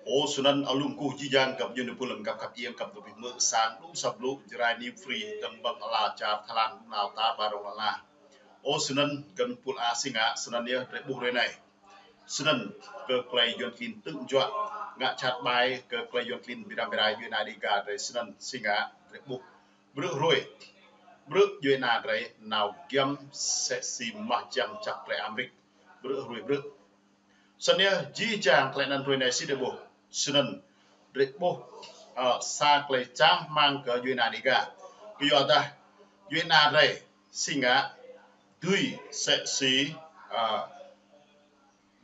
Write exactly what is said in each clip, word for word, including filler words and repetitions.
Ơ, snăn alum kơ jih jang găp djuê pul lăm găp khăp iêng găp djuê pih mơ̆ sang đŭng săp blŭ Jrai New Free dơ̆ng ƀơ̆ng ala čar Thái Lan nao ta ba rong ala. Ơ, snăn găn pul a si ngă, snăn yơh drei ƀuh rei anei. Snăn kơ klei Yuăn klin tŭ juă, ngă čăt ƀai kơ klei Yuăn klin bi ram bi rai djuê ana Đêga drei snăn si ngă drei ƀuh. Brư̆ hruê, brư̆ djuê ana drei nao giăm sĕ si mah jăng čăp klei Amrik. Brư̆ hruê brư̆. Snăn yơh jih jang klei anăn hruê anei si drei ƀuh. Snăn drei ƀuh, ơ, sa klei čang hmăng kơ djuê ana Đêga. Kyuadah djuê ana drei si ngă dưi sĕ si, ơ,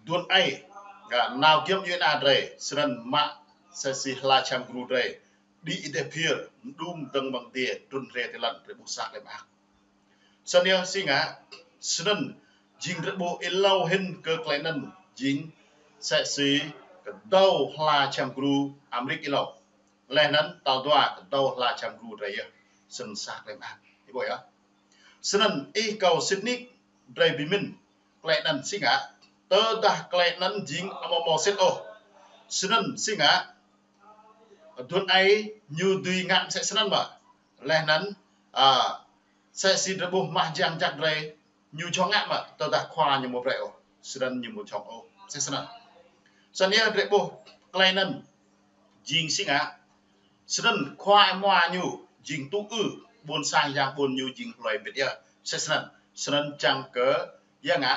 duôn ai, ngă nao giăm djuê ana drei, snăn mă sĕ si hla čăm gru drei, đĭ êdeh phiơr, mđung dơ̆ng mơ̆ng adiê, trŭn hriê ti lăn, drei ƀuh sa klei mơak. Snăn yơh si ngă, snăn jing drei ƀuh êlâo hĭn kơ klei anăn jing sĕ si kơdâo hla čăm gru Amrik êlâo. Leh anăn tal dua kơdâo hla čăm gru drei yơh, snăn sa klei mơak. Ih ƀuh yơh. Snăn ih kâo sĭt nik drei bi mĭn klei anăn si ngă, tơdah klei anăn jing amâo mâo sĭt ôh. Snăn si ngă, duôn ai ñu dưi ngă msĕ snăn mơ̆. Leh anăn, a, sĕ si drei ƀuh mah jăng čăp drei ñu jhŏng ngă mơ̆, tơdah khua ñu amâo brei ôh. Snăn ñu amâo jhŏng ôh. Msĕ snăn. Snăn yơh drei ƀuh klei anăn jing si ngă. Snăn khua êmua ñu jing tŭ ư, ƀuôn sang yang ƀuôn ñu jing hlue mbĭt yơh. Msĕ snăn. Snăn čang kơ ya ngă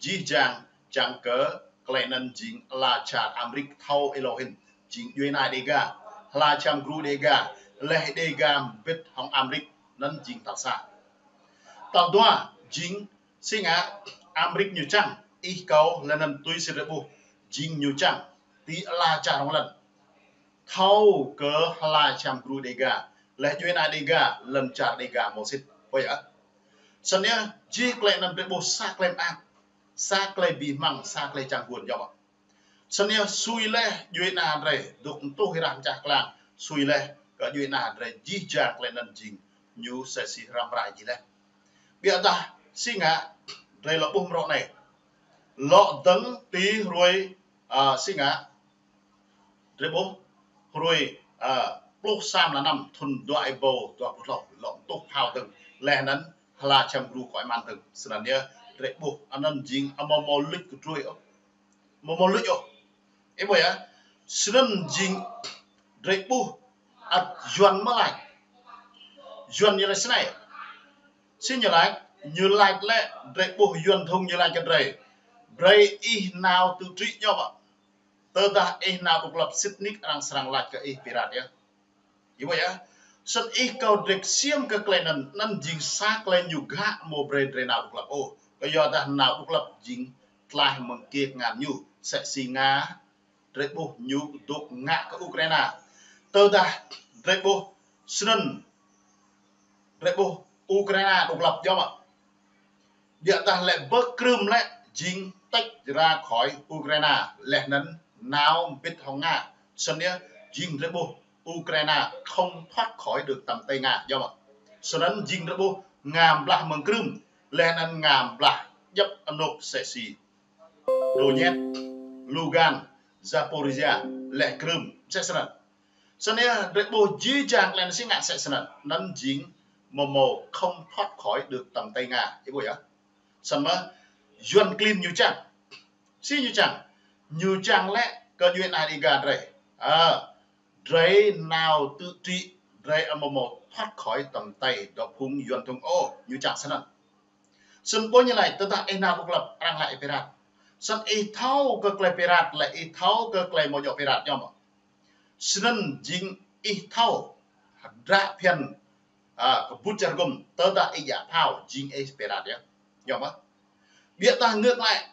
jih jang čang kơ klei anăn jing ala čar Amrik thâo êlâo hĭn. Jing djuê ana Đêga, hla čăm gru Đêga, leh Đêga mbĭt hŏng Amrik anăn jing tal sa. Tal dua jing si ngă Amrik ñu čang, ih kâo leh anăn tui si drei ƀuh, jing ñu čang ti ala čar hŏng lăn. Thâo kơ hla čăm gru Đêga, leh djuê ana Đêga, lăn čar Đêga mâo sĭt. Ƀuh yơh. Snăn yơh, jih klei anăn drei ƀuh sa klei mơak, sa klei bi hmăng, sa klei čang guôn yơh mơ̆. Snăn yơh sui leh djuê ana drei, dôk mtuh êrah mčah klang, sui leh kơ djuê ana drei jih jang klei anăn jing ñu sĕ si răm rai jih leh. Ƀiădah si ngă drei lŏ ƀuh mrâo anei. Lŏ dơ̆ng ti hruê, a, si ngă drei ƀuh hruê, a, pluh sa mlan năm thŭn dua êbâo dua pluh tlâo lŏ mtuh phao dơ̆ng. Leh anăn hla čăm gru kơ êman dơ̆ng. Snăn yơh drei ƀuh anăn jing amâo mâo luč kơ drei ôh. Amâo mâo luč ôh. Ih ƀuh yơh. Snăn jing drei ƀuh ăt Yuăn mơ̆ lač. Yuăn ñu lač snei. Si ñu lač, ñu lač lĕ drei ƀuh Yuăn thŭng ñu lač kơ drei. Brei ih nao tŭ trĭ ñu mơ̆. Tơdah ih nao độc lập sĭt nik arăng srăng lač kơ ih pirat yơh. Ih ƀuh yơh. Snăn ih kâo drei ksiêm kơ klei anăn, anăn jing sa klei ñu gak amâo brei drei nao độc lập ôh. Kyuadah nao độc lập jing tlaih mơ̆ng kiê kngan ñu, sĕ si Nga, drei ƀuh ñu dôk ngă kơ Ukraina. Tơdah drei ƀuh snăn, drei ƀuh Ukraina độc lập yơh mơ̆. Ƀiădah lĕ bơ Krym lĕ jing têč ra khỏi Ukraina, leh anăn nao mbĭt hŏng Nga. Snăn yơh jing drei ƀuh Ukraina không thoát khỏi được tầm tay Nga yơh mơ̆. Snăn jing drei ƀuh Nga blah mơ̆ng Krym, leh anăn Nga blah djăp anôk sĕ si Donetsk, Lugansk, Zaporizhia, leh Krym, msĕ snăn. Snăn yơh drei ƀuh jih jang klei anăn si ngă msĕ snăn. Anăn jing amâo mâo không thoát khỏi được tầm tay Nga. Ih ƀuh yơh. Snăn mơ̆ Yuăn klin ñu čang. Si ñu čang. Ñu čang lĕ kơ djuê ana Đêga drei. A, drei nao tŭ trĭ, drei amâo mâo thoát khỏi tầm tay dŏ phung Yuăn thŭng ôh. Ñu čang snăn. Snăn ƀuh ñu lač tơdah ih nao độc lập arăng lač ih pirat. Snăn ih thâo kơ klei pirat lĕ ih thâo kơ klei amâo djŏ pirat yơh mơ̆. Snăn jing ih thâo hdră phiăn, a, kơ ƀut čar gŭm tơdah ih djă phao jing ih pirat yơh. Yơh mơ̆. Ƀiădah ngược lại.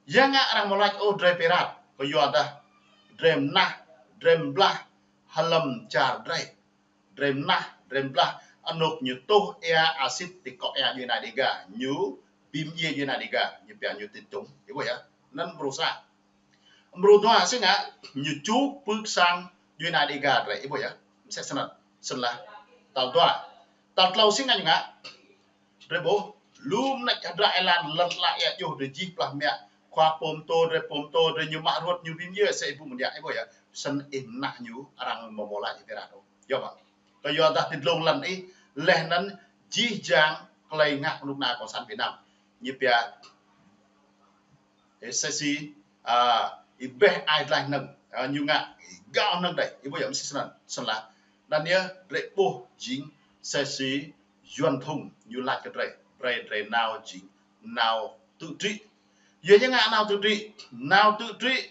Ya ngă arăng amâo lač ôh drei pirat, kyuadah drei mnah, drei mblah hlăm čar drei. Drei mnah, drei mblah anôk ñu tuh ia asit ti kŏ ia djuê ana Đêga, ñu bi mdjiê djuê ana Đêga, ñu pia ñu ti tŭng, ih ƀuh yơh, anăn mrô sa. Mrô dua si ngă, ñu čŭk pưk sang djuê ana Đêga drei, ih ƀuh yơh, msĕ snăn, snăn lah, tal dua. Tal tlâo si ngă ñu ngă, drei ƀuh, lu mnêč hdră êlan lăn ala ia djuh drei jih plah mă, Khua pô pơtô, drơi pô pơtô, drơi ñu mă ruăt ñu bim yơh, sĕ ih ƀu mơ̆n yă, ih ƀuh yă. Snăn ih mơnah ñu, arăng mơ̆ mơ̆ lač ih pơrat ôh. Yơh mă. Kơ yua dah ti dlông lăn ih, leh anăn jih jang klei ngă knŭk kna cộng sản Việt Nam. Ñu pia, ê, sĕ si, a, ih ƀeh ai dlaih anăn, a, ñu ngă, ih gao anăn đei, ih ƀuh yă msĕ snăn, snăn lah. Anăn yơh, drơi ƀuh jing, sĕ si, Yuăn thŭng, ñu lač kơ drơi, brei drơi nao jing, nao tự trị. Yua ñu ngă nao tự trị, nao tự trị,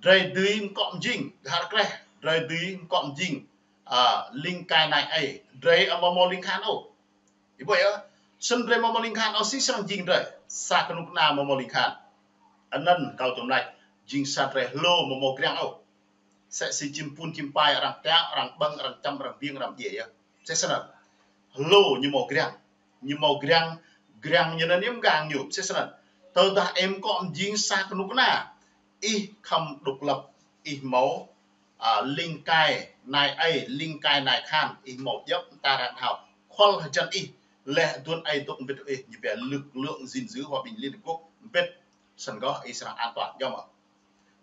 drơi dưi mkŏ mjing, gah rơkreh, drơi dưi mkŏ mjing, a, ling kai nai ai, drơi amâo mâo ling kahan ôh. Ih ƀuh yơh, snăn drơi amâo mâo ling kahan ôh, si srăng jing drơi, sa knŭk kna amâo mâo ling kahan. Anăn kâo tŭ mlač, jing sa drơi hlô amâo mâo griăng ôh. Sĕ si čim pun čim pai arăng tiă, arăng ƀơ̆ng, arăng čăm, arăng biêng, arăng djiê yơh. Msĕ snăn. Hlô ñu mâo griăng. Ñu mâo griăng, griăng ñu anăn ñu mgang ñu. Msĕ snăn. Tơdah ih mkŏ mjing sa knŭk kna, ih khăm độc lập, ih mâo, a, ling kai nai ai, ling kai nai kahan, ih mâo djŏp mta ră hao. Khŏl hjăn ih, leh aduôn ai dôk mbĭt ih, ñu pia lực lượng gìn giữ hòa bình Liên Hợp Quốc, mbĭt. Snăn kơh ih srăng an toàn, yơh mă.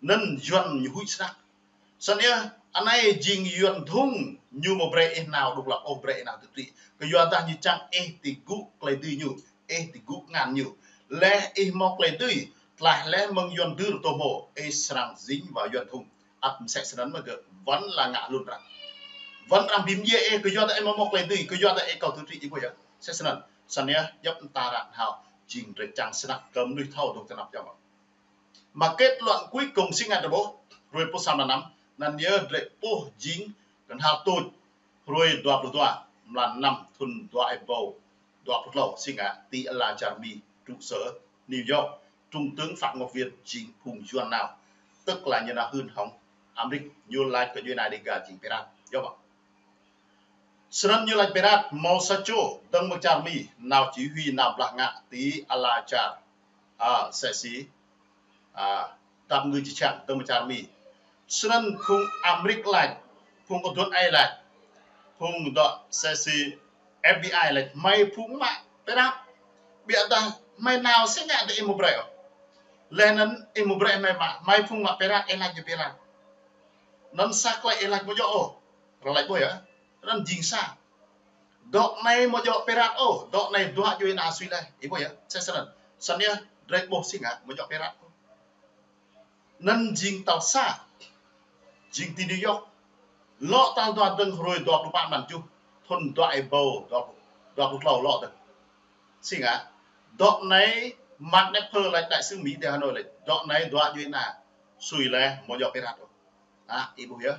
Anăn Yuăn ñu huĭ snăk. Snăn yơh, anei jing Yuăn thŭng ñu amâo brei ih nao độc lập ôh, brei ih nao tự trị. Kơ yua dah ñu čang ih ti gŭ klei dưi ñu, ih ti gŭ kngan ñu. Leh ih mâo klei dưi, tlaih leh mơ̆ng Yuăn dưr tô hmô, ih srăng jing wa Yuăn thŭng. Ăt msĕ snăn mơ̆ gơ̆, wăn lah ngă hlŭn arăng. Wăn arăng bim yơh ih, kơ yua dah ih amâo mâo klei dưi, kơ yua dah ih kâo tự trị ih ƀuh yơh. Msĕ snăn, snăn yơh, djŏp mta ră hao, jing drơi čang snăk kơ mnuih thâo dôk tơnap yơh mă. Mà kết luận cuối cùng si ngă drơi ƀuh, hruê pluh sa mlan năm, anăn yơh drơi ƀuh jing knhal tuč, hruê dua pluh dua, mlan năm thŭn dua êbâo dua pluh tlâo, si ngă ti ala čar Mi, trụ sở New York, Trung tướng Phạm Ngọc Việt jing phung Yuăn nao. Tức là ñu nao hưn hŏng Amêrik, ñu lač kơ djuê ana Đêga jing pơrat. Yơh mă. Snăn ñu lač pơrat, mâo sa čô dơ̆ng mơ̆ng čar Mi, nao chỉ huy nao blah ngă ti ala čar, a, sĕ si, a, tap ngư či čang dơ̆ng mơ̆ng čar Mi. Snăn phung Amêrik lač, phung aduôn ai lač, phung dŏ sĕ si F B I lač, hmei phung mă pơrat. Ƀiădah hmei nao si ngă dah ih amâo brei ôh. Leh anăn ih amâo brei hmei mă, hmei phung mă pơrat, ih lač ñu pơrat. Anăn sa klei ih lač amâo djŏ ôh. Arăng lač ƀuh yơh. Anăn jing sa. Dŏ anei amâo djŏ pơrat ôh. Dŏ anei dua djuê ana sui leh. Ih ƀuh yơh. Msĕ snăn. Snăn yơh, drơi ƀuh si ngă amâo djŏ pơrat ôh. Anăn jing tal sa. Jing ti New York. Lŏ tal dua dơ̆ng hruê dua pluh pă mlan kjuh. Thŭn dua êbâo dua pluh, dua pluh tlâo lŏ dơ̆ng. Si ngă. Dŏ anei Mark Knopfler lač đại sứ Mi ti Hà Nội lač. Dŏ anei dua djuê ana sui leh amâo djŏ pơrat ôh. A, ih ƀuh yơh.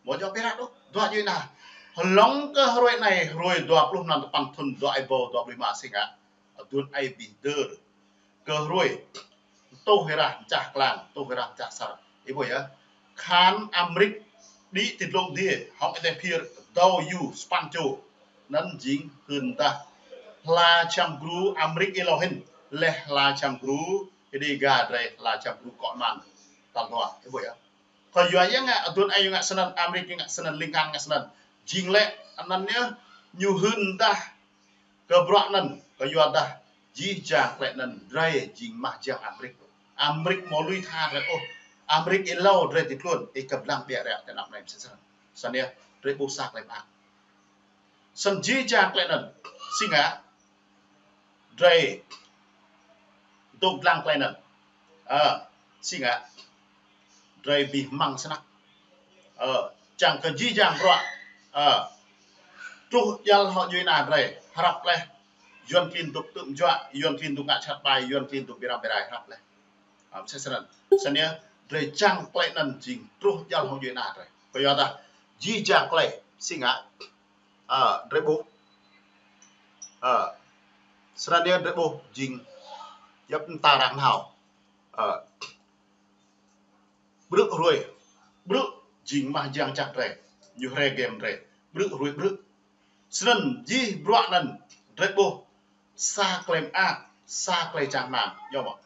Amâo djŏ pơrat ôh, dua djuê ana. Hlŏng kơ hruê anei, hruê dua pluh mlan tơpăn thŭn dua êbâo dua pluh êma si ngă. Aduôn ai bi dơr. Kơ hruê. Tuh hrah mčah klang, tuh hrah mčah asăr. Ih ƀuh yơh. Kahan Amêrik đĭ ti dlông adiê, hŏng êdeh phiơr, dâo yŭ, sa păn čô. Anăn jing hưn dah. Hla čăm gru Amêrik êlâo hĭn. Leh hla čăm gru Đêga drei hla čăm gru kŏ man. Tal dua, ih ƀuh yơh. Kơ yua yơh ngă, aduôn ai yơh ngă snăn, Amêrik yơh ngă snăn, ling kahan ngă snăn. Jing lĕ, anăn yơh, ñu hưn dah kơ bruă anăn, kơ yua dah, jih jang klei anăn, drei jing mah jiăng Amêrik. Amêrik amâo lui tha drei ôh, Amêrik êlâo drei ti tluôn, ih kăp dlăng ƀiă ră tơ anăp anei msĕ snăn. Snăn yơh, drei ƀuh sa klei mơak. Snăn jih jang klei anăn, si ngă, drei dôk dlăng klei anăn. Ơ, si ngă, drei bi hmăng snăk. Ơ, čang kơ jih jang bruă. Ơ, truh djăl hŏ djuê ana drei, hrăp leh. Yuăn klin dôk tŭm juă, Yuăn klin dôk ngă čhat ƀai, Yuăn klin dôk bi răm bi rai, hrăp leh. Ơ, msĕ snăn. Snăn yơh, drei čang klei anăn jing truh djăl hŏ djuê ana drei. Kơ yua dah, jih jang klei, si ngă, ơ, drei ƀuh. Ơ, snăn yơh drei ƀuh jing djăp mta arăng nao. Ơ, ƀrư̆ hruê, ƀrư̆ jing mah jiăng čăk drei, ñu hriê game drei, ƀrư̆ hruê ƀrư̆. Snăn jih bruă anăn drei ƀuh sa klei mơak, sa klei čang hmăng, yơh mơ̆.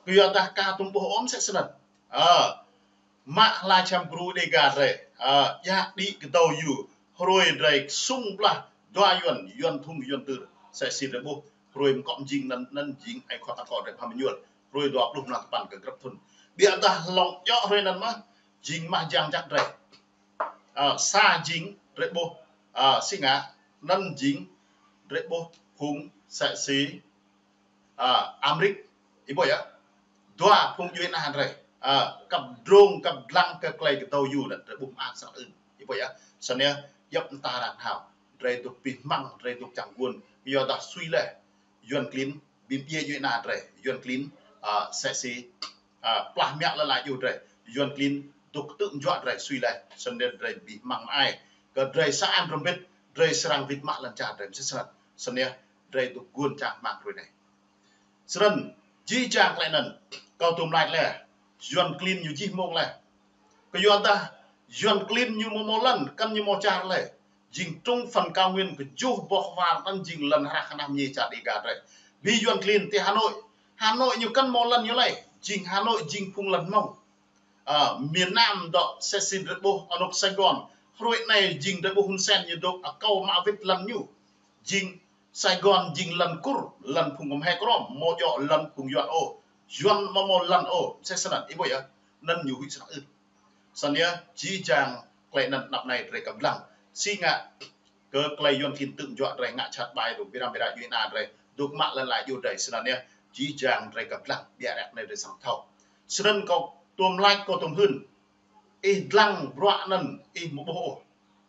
Kơ yua dah ka tŭm ƀuh ôh msĕ snăn. Ơ, mă hla čăm gru Đêga drei, ơ, djă đĭ kơ dâo yŭ, hruê drei ksŭng blah, dua Yuăn, Yuăn thŭng Yuăn tơr, sĕ si drei ƀuh, hruê mkŏ mjing anăn, anăn jing ai khua ta kŏ drei pha mơñuôl, hrơi dua pluh mlam tơpăn kơ grăp thŭn. Biă dah hlŏng djŏ hrơi anŭn mơ̆, jing mah jang jak drei. Ơ, sa jing drei ƀuh, ơ, si ngă, anŭn jing drei ƀuh phung msĕ si, ơ, Amrik, ih ƀuh yơh. Dua phung djuai ania drei, ơ, kăp drông, kăp dlăng kơ klei kơdâo yŭ anŭn, drei ƀuh mơak srăng ưn. Ih ƀuh yơh, snăn yơh, djŏp mta arăng thâo, drei dôk pih hmăng, drei dôk čang guôn, kyuadah sui leh Yuăn klin bi mdjiê djuai ania drei, Yuăn klin, ơ, msĕ si, ơ, plah mă lăn ala djuai drei, Yuăn klin dôk tơ̆ mjuă drei sui leh, snăn drei bi hmăng mơai. Kơ drei sa an rơmbit, drei srăng wĭt mă lăn čar drei msĕ snăn. Snăn yơh, drei dôk guôn čang hmăng hrơi anai. Snăn, jih jang klei anŭn, kâo tŭm lač leh, Yuăn klin ñu jih mông leh. Kyuadah Yuăn klin ñu mâo mâo lăn, kăn ñu mâo čar leh. Jing trung phần cao nguyên kơjuh boh war anŭn jing lăn hră kơnăm mơñai čar Đêga drei. Bi Yuăn klin ti Hà Nội. Hà Nội ñu kăn mâo lăn ñu leh. Jing Hà Nội jing phung lăn Hmông. Ơ, miền Nam dŏ msĕ si drei ƀuh anŏ Sài Gòn. Hrơi anai jing drei ƀuh Hun Sen ñu dôk akâo mă wĭt lăn ñu. Jing Sài Gòn jing lăn Kur, lăn phung Khmer Krom, mâo djŏ lăn phung Yuăn ôh. Yuăn mâo mâo lăn ôh, msĕ snăn, ih ƀuh yơh, anŭn ñu huĭ srăng ưn. Snăn yơh, jih jang klei anŭn anăp anai drei kăp dlăng. Si ngă kơ klei Yuăn klin tơ̆ mjuă drei ngă čăt ƀai dôk bi ram bi rai djuai ania drei, dôk mă lăn ala djuai drei snăn yơh, jih jang drei kăp dlăng, biă ră anai drei srăng thâo. Snăn kâo tŭm lač kâo tŭm hưn, ih dlăng bruă anŭn, ih mâo ƀuh ôh.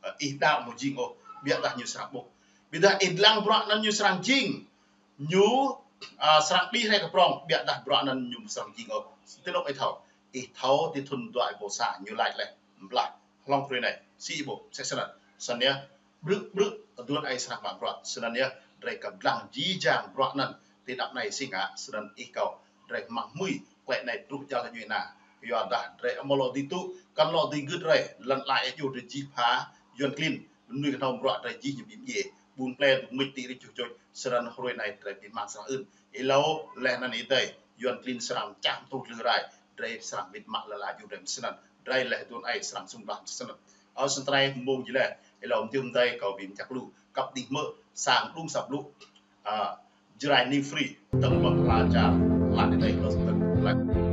Ơ, ih đaŏ mâo jing ôh, biă dah ñu srăng ƀuh. Biă dah ih dlăng bruă anŭn ñu srăng jing. Ñu, ơ, srăng đĭ rai kơ prŏng, biă dah bruă anŭn ñu srăng jing ôh. Ti anŏ ih thâo. Ih thâo ti thŭn dua êbâo sa ñu lač leh. Mblah, hlŏng hrơi anai, si ih ƀuh, msĕ snăn. Snăn yơh, brư̆ brư̆, aduôn ai srăng mă bruă. Snăn yơh, drei kăp dlăng jih jang bruă anŭn, ti anăp anai si ngă, snăn ih kâo. Drei hmăng hmưi, klei anai truh jal djuai ania. Kyuadah drei amâo lŏ dưi tŭ, kăn lŏ dưi gưt drei, lăn ala djuai drei jih pha, Yuăn klin, mơnuih kơnơ̆ng bruă drei jih ñu bi mdjiê. Ƀun plei dôk mĭt ti rĭ čuh čuč, snăn hrơi anai drei bi hmăng srăng ưn. Êlâo leh anăn ih tơi, Yuăn klin srăng čang tuh lư rai, drei srăng wĭt mă lăn ala djuai drei msĕ snăn. Drei leh aduôn ai srăng sum blah msĕ snăn. Ơ, snăn drei mông jih leh, êlâo mơ̆ng tơi kâo bi mčah lu, kăp đih mơ̆, sang đŭng săp lu, ơ, Jrai New Free, tơ̆ng mơ̆ng ala čar, ala ih tơi, êlâo snăn tơ̆ng, ala